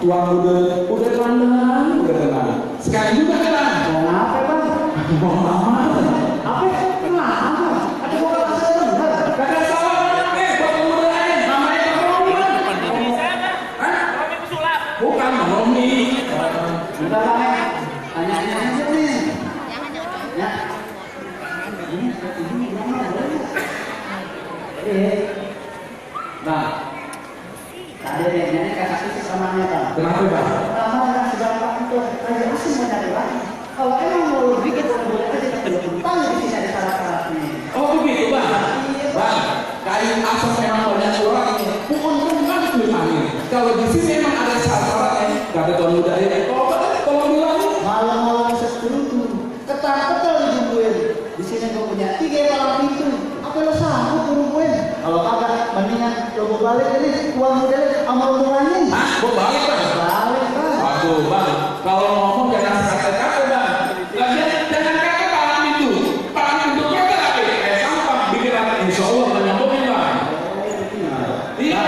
tuan udah tenang. Sekali juga kan? Mau apa bang? Mau apa? Apa? Kenapa? Ada orang asal benar. Kagak salah buat pemuda lain. Namanya Bang Romi bang. Romi pesulap. Bukan Bang Romi. Udah bang, tanya-tanya aja nih. Ya. Ini bang, tadi nenek kasih sisi samanya bang. Kenapa bang? Pertama adalah segampang itu aja asing mau nyari lagi. Kalau emang mau bikin boleh aja kita utang di sini ada syarat-syaratnya. Oh begitu bang. Bang, kain asap memang banyak orang ini. Menguntungkan ini. Kalau di sini memang ada syarat-syaratnya. Kata tuan muda ini, tolong bilang. Malam-malam sesetuju, ketar-ketar dijumpuin. Di sini gue punya 3 malam pintu. Apa lo sanggup nungguin? Kalau kagak, mendingan coba balik ini uang modalnya sama rombongannya. Hah? Gue balik bang? Balik bang. Waduh bang, kalau ngomong jangan kata-kata bang. Jangan kata palang itu. Palang itu kata apa? Sampah bikin apa? Insya Allah menyambungin bang. Iya.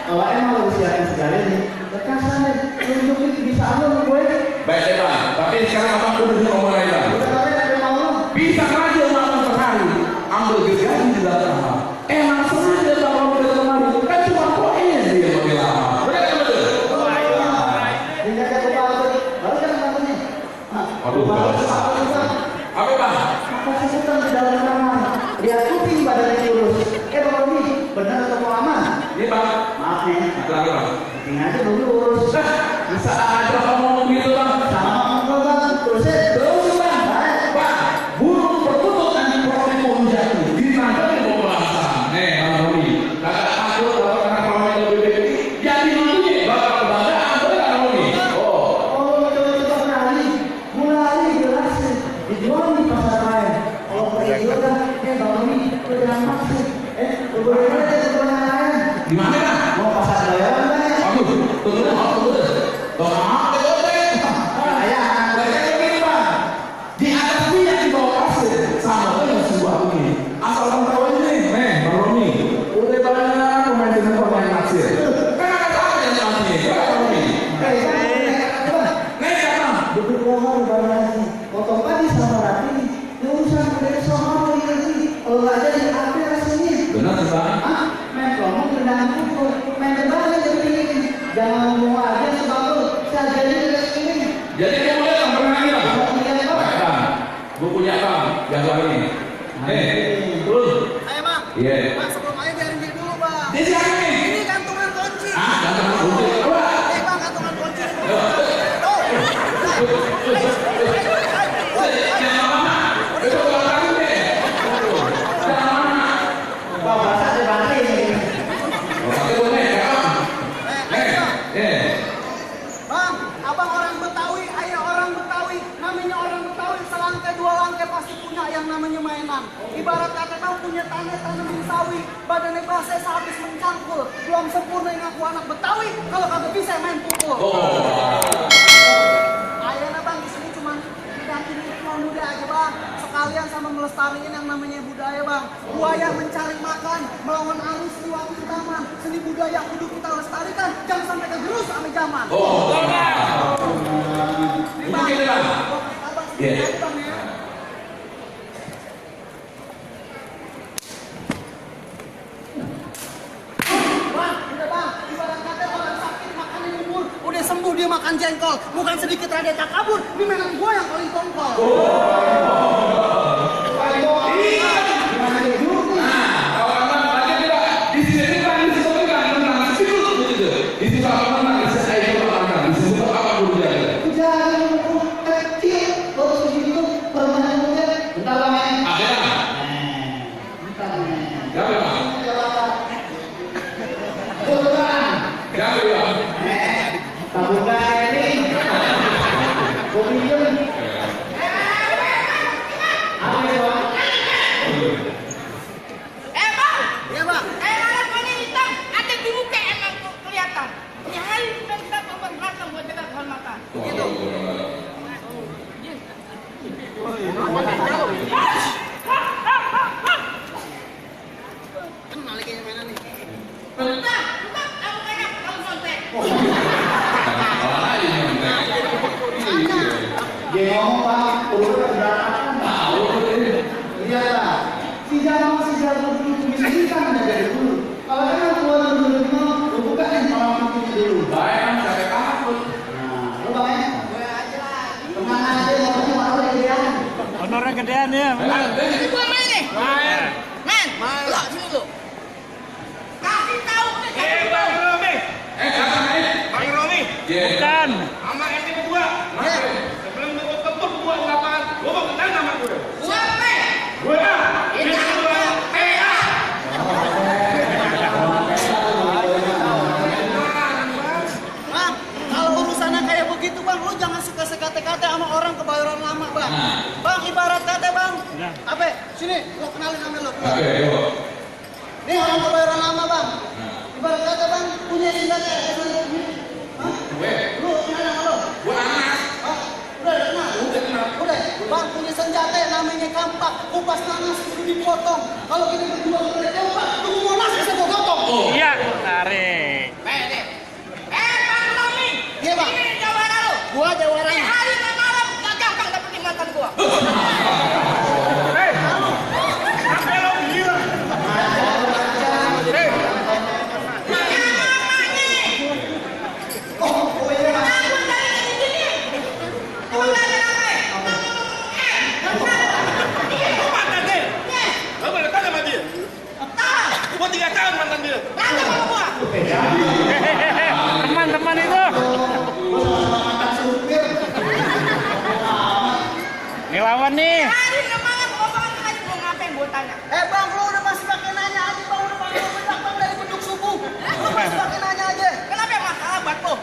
Kalau emang lo siapin segala ini, berkasan deh. Tunjukin bisa lo nungguin. Baik deh bang, tapi sekarang abang udah di ngomong lain bang. Udah kalian ada mau lo. Bisa aja makan sehari, ambil gergaji di dalam kamar. Emang sengaja bang kalau udah kemari, kan cuma poinnya dia pakai lama. Benar kan betul? Hingga ke kepala baru kan bangunnya. Waduh, apa bang? Apa sesuatu di dalam kamar? Lihat kuping badannya lurus. Bang Romi, benar atau mau aman? Ini bang, Maaf nih. kenapa bang? Kuping aja dulu lurus. Bisa aja kamu ngomong gitu bang. Sama ngomong bang, terusin. Terus bang, bang, burung perkutut nanti proses pohon jatuh. Ditangkapin mau pelasan. Bang Romi, kakak takut kalau anak Romi lebih baik. Jadi nanti bapak kebanggaan, boleh Bang Romi? Oh, Coba berani. Mulai jelasin. Dijual di pasar lain. Kalau pergi kan, Bang Romi, udah masuk. Beberapa ada lain. di mana bang? Mau pasar bayaran kan? Waduh, tunggu deh. Di atas minyak di bawah pasir sama dengan sebuah bumi. Asal kamu tahu aja nih, Bang Romi. Udah banyak pemain dengan pemain naksir. Kan ada tahu yang nanti, Bang Romi. Naik bang. Duduk pohon barang potong padi sama rapi. Urusan dari soal ini. Kalau nggak ada di apa rasanya? Benar sih bang. Main kelompok tendangan pukul, main terbalik jadi ini. Jangan mau aja sebab saya jadi ini. Jadi kamu lihat bang pernah lagi bang. Iya Baik bang. Gue punya bang, jaga ini. Terus. Ayo bang. Iya. Bang sebelum aja biarin dia dulu bang. Di siapa nih? Ini gantungan kunci. Gantungan kunci. Apa? Ini bang gantungan kunci. Jangan lama. Besok ulang tahun deh. Jangan lama. Bapak saya bantai ini. Oke boleh ya bang. Bang, abang orang Betawi, ayah orang Betawi, namanya orang Betawi selangkah dua langkah pasti punya yang namanya mainan. Ibarat kata kau punya tanah tanamin sawi, badannya basah sehabis mencangkul, belum sempurna yang aku anak Betawi, kalau kagak bisa main pukul. Ayahnya bang di sini cuma didampingi tua muda aja bang, sekalian sama melestarikan yang namanya budaya bang. Buaya mencari makan, melawan arus di waktu zaman, seni budaya kudu kita lestarikan, jangan sampai tergerus sama zaman. Mungkin deh bang. Iya. Bang, udah bang, ibarat kata orang sakit makan bubur, udah sembuh dia makan jengkol, bukan sedikit rada tak kabur, ini memang gua yang paling tongkol. gedean ya. Benar. Ini gua main nih. Main. Men, lo sini lu. Kasih tahu ke Bang Romi. Siapa main? Bang Romi. Bukan. Sama RT gua. Sebelum gua kebut gua lapangan. Gua mau kenal nama gua. gua men. Gua. Ini gua PA. Bang, kalau urusannya kayak begitu bang, lu jangan suka sekate-kate sama orang kebayoran lama bang. Bang, ibarat kata bang, apa? Sini, lu kenalin nama lu. Oke, yuk. Nih orang kebayoran lama bang. Ibarat kata bang, punya senjata. Hah? Gue. Lu kenal nama lu? Gue anak. Hah? Udah kenal? Udah. Bang punya senjata namanya kampak, kupas nanas itu dipotong. Kalau kita berdua udah kampak, tunggu monas bisa gua potong. Iya, tarik. Bang Romi. Iya bang. Ini jawara lu. Gua jawarannya. Hari dan malam gak gampang dapetin mantan gua. Sampai lo gila. Lo boleh tanya sama dia? Gua 3 tahun mantan dia. Teman-teman itu. Ini lawan nih. Hari dan malam gua banget aja gua ngapain gua tanya. Bang, lu udah masih pakai nanya aja bang, udah pakai bedak bang dari beduk subuh. Lu masih pakai nanya aja. Kenapa yang masalah buat lu?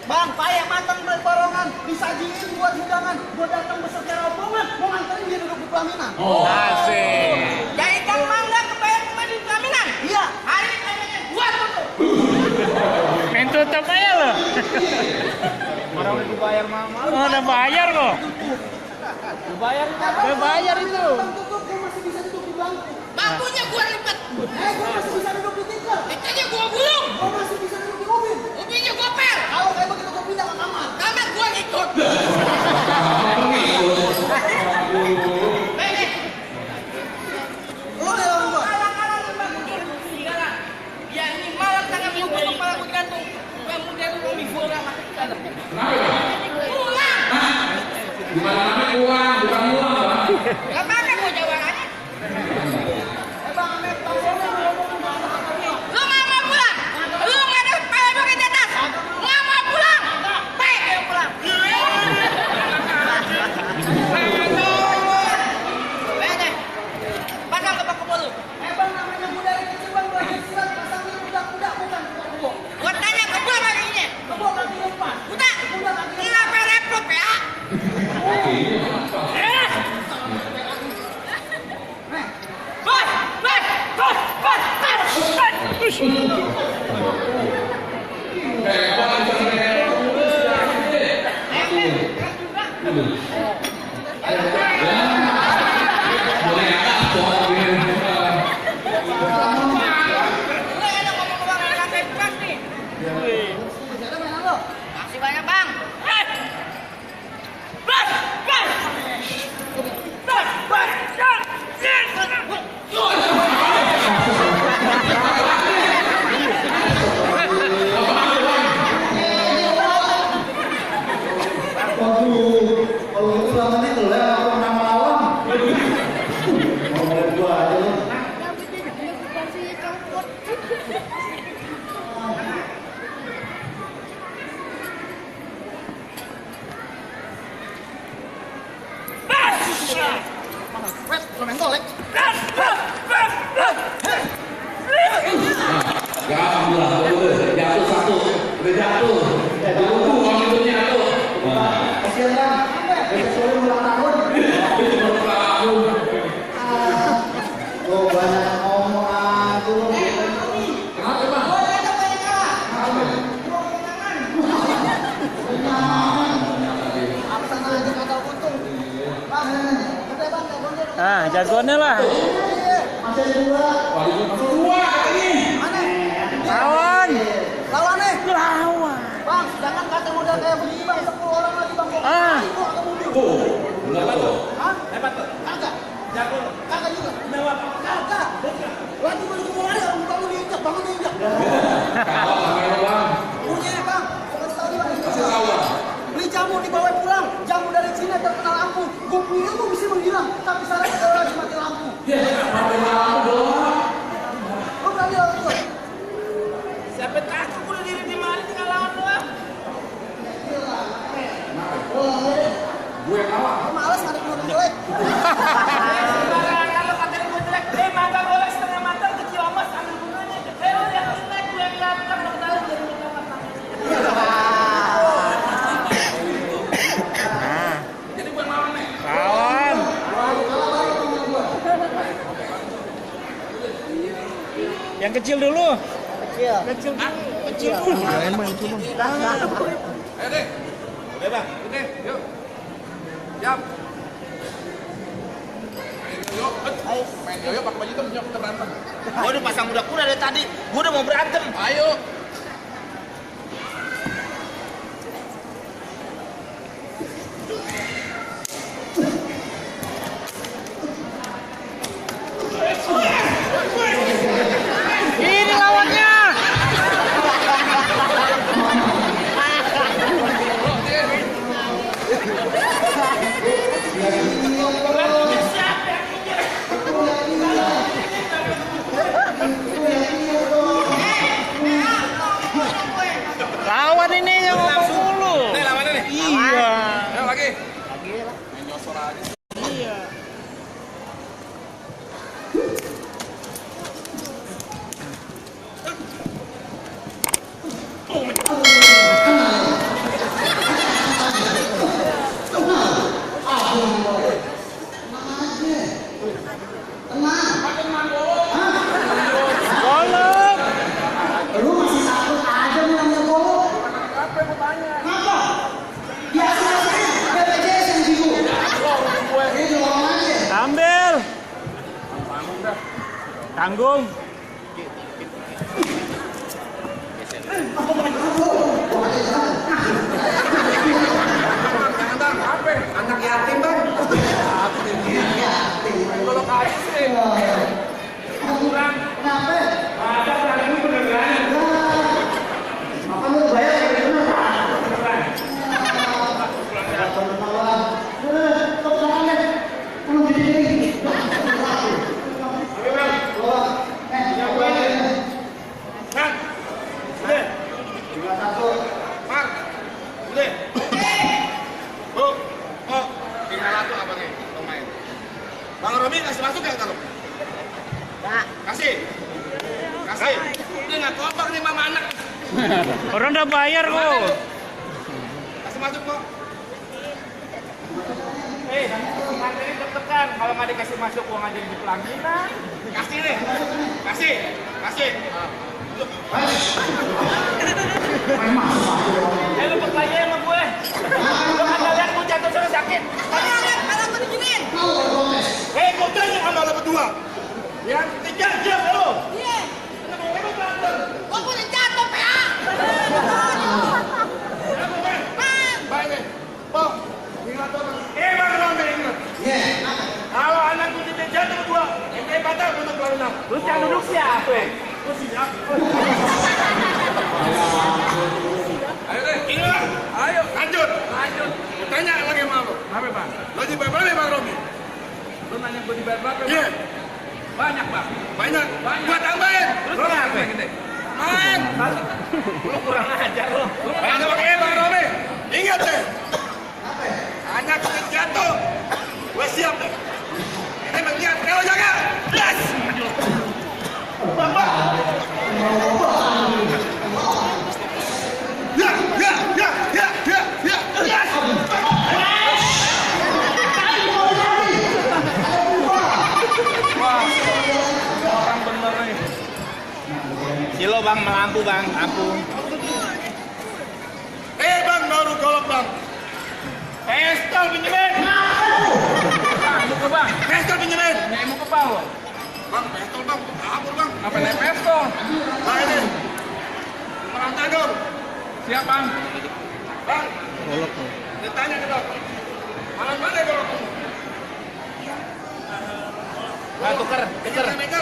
Bang, payah matang dari barongan, disajiin buat hidangan. Gua datang beserta rombongan, mau nganterin dia duduk di pelaminan. Asik. Dari Kang Mangga kebayang kembali di pelaminan. Iya. Hari ini kayaknya gua tutup. Main tutup aja lo. Orang udah dibayar mama. Oh, udah bayar kok. Dibayar. Udah bayar itu. Bang tutup, gua masih bisa duduk di bangku. Bangkunya gua ribet. Gua masih bisa duduk di tikar. Tiketnya gua gulung. Gua masih bisa duduk di mobil. Ubinnya gua pel. Kalau kayak begitu gua pindah ke kamar. Karena gua ikut. Lu deh orang gua. Kalah-kalah lu bang. Segala. Ya ini malam tangan lu potong kepala gua digantung. Gua muda lu mau minggu orang masuk ke dalam. Pulang. Gimana namanya uang, bukan uang, Bang. Gak apa-apa gua jawabannya. Bang, Ahmed, Bang Sony, lu ngomong sama kakaknya. Lu nggak mau pulang? Lu nggak ada payah pakai di atas? Nggak mau pulang? Baik, ayo pulang. Bede, pasang ke bak kebolu. Bang, namanya gua dari kecil bang, belajar silat, pasangnya budak-budak bukan kebo. Gua tanya kebol kakinya. Kebo kaki depan. Udah, Budak kaki depan. kenapa repot ya? Bos, bos, bos, bos, bos. Lu enak ngomong doang, nggak sampai puas nih. Ada mainan lo? Makasih banyak bang. Bos, bos, bos, bos, Waduh, kalau gitu selama ini lo yang aku pernah melawan. Mau ngeliat gua aja lo. Wet, lo main golek. Ya, alhamdulillah, udah jatuh satu, udah jatuh. Tunggu, uang itu jatuh. Kasihan bang, besok sore ulang tahun. Oh banyak ngomong aja lo. Kenapa, Bang? Apa sana aja kagak untung. Bang, udah bang, telepon dia. Ah, jagoannya lah. Masih ada dua. Waduh, masuk dua ini. Mana? Lawan. Lawan nih. Lawan. Bang, jangan kata modal kayak begini bang, 10 orang lagi bang. Kok Ah. Gua agak mundur. Tuh, udah tuh. Hah? Hebat tuh. Kagak. Jago. Kagak juga. Kagak. Lagi baru mau lari, orang bangun diinjak, bangun diinjak. Kalau kamera, Bang. Punya bang, kasih tahu nih bang. Kasih tahu, Bang. Beli jamu dibawa pulang, jamu dari Cina terkenal ampuh. Gue pikir tuh bisa menghilang, tapi Siapa takut bunuh diri di mana tinggal lawan doang. Gue kalah. Males ada yang jelek. Sembarangan kalau kata gue jelek. Mata golek setengah mata kecil amas ambil bunganya. Lu yang jelek gue yang ganteng lo tahu jadi minta mata. Jadi gue lawan nih. Lawan. Yang kecil dulu. Kecil. Kecil dulu. Ayo deh. Udah bang. Udah. Yuk. Siap. Main yoyo pakai baju itu punya kita berantem. Gue udah pasang kuda-kuda dari tadi. Gue udah mau berantem. Ayo. Ini lawannya. Lawan ini yang ngomong dulu. Nih lawannya nih. Iya. Ayo lagi. Main nyosor aja. Iya. Golok. Lu masih takut aja nih namanya golok. Kenapa? Biasa aja. BPJS yang bingung. Ini doang aja. Ambil. Tanggung. Jangan apa? Anak yatim bang. Kalau kaya sih. Kurang. Kenapa? Ada lagi beneran. Apa lu bayar kayak gimana? Bang. Udah. Bang. Udah. Bu. Oh. Tinggal satu apa nih? Pemain. Bang Romi kasih masuk ya kalau? Kasih. Kasih. Dia nggak kompak nih mama anak. Orang udah bayar kok. Kasih masuk kok. Materi deg-degan. Kalau nggak dikasih masuk uang aja di pelaminan. Kasih deh. Kasih. Kasih. Lu bertanya sama gue. Lu kagak lihat gue jatuh sama sakit. Kalau aku diginiin. Gue tanya sama lo berdua. Yang tiga jam lo. Iya. Kenapa kamu berantem? Gua udah jatuh, PA. Baik. Bang. Ingat tuh. Bang Romi ingat. Kalau anak gue tidak jatuh berdua, ente batal untuk pelaminan. Lu yang duduk siapa? Gue siap. Ayo deh. Ingat. Ayo. Lanjut. Lanjut. Gue tanya lagi sama lo. Apa bang? Lo dibayar berapa Bang Romi? Lu nanya gue dibayar berapa? Iya. Banyak bang. Banyak. Gua tambahin. Lu kenapa? Main. Lu kurang ajar lu. Banyak pakai Bang Romi. Ingat deh. Anak gue jatuh. Gue siap deh. Ini mengingat. Kalau jaga. Yes. Bapak. Ya, ya, ya, ya, ya, ya. Yes. Orang bener nih. Silo bang, melampu bang, lampu. Bang, baru golok bang. Pistol pinjemin. Bang, buka bang. Pistol pinjemin. Nih mau ke bawah. Bang, pistol bang. Kabur bang. Apa nih pistol? Bang ini. Perang tanggung. Siap bang. Bang. Golok. Ditanya ke bang. Malam mana golok? Nah, tuker. Tuker aja.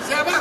Siapa?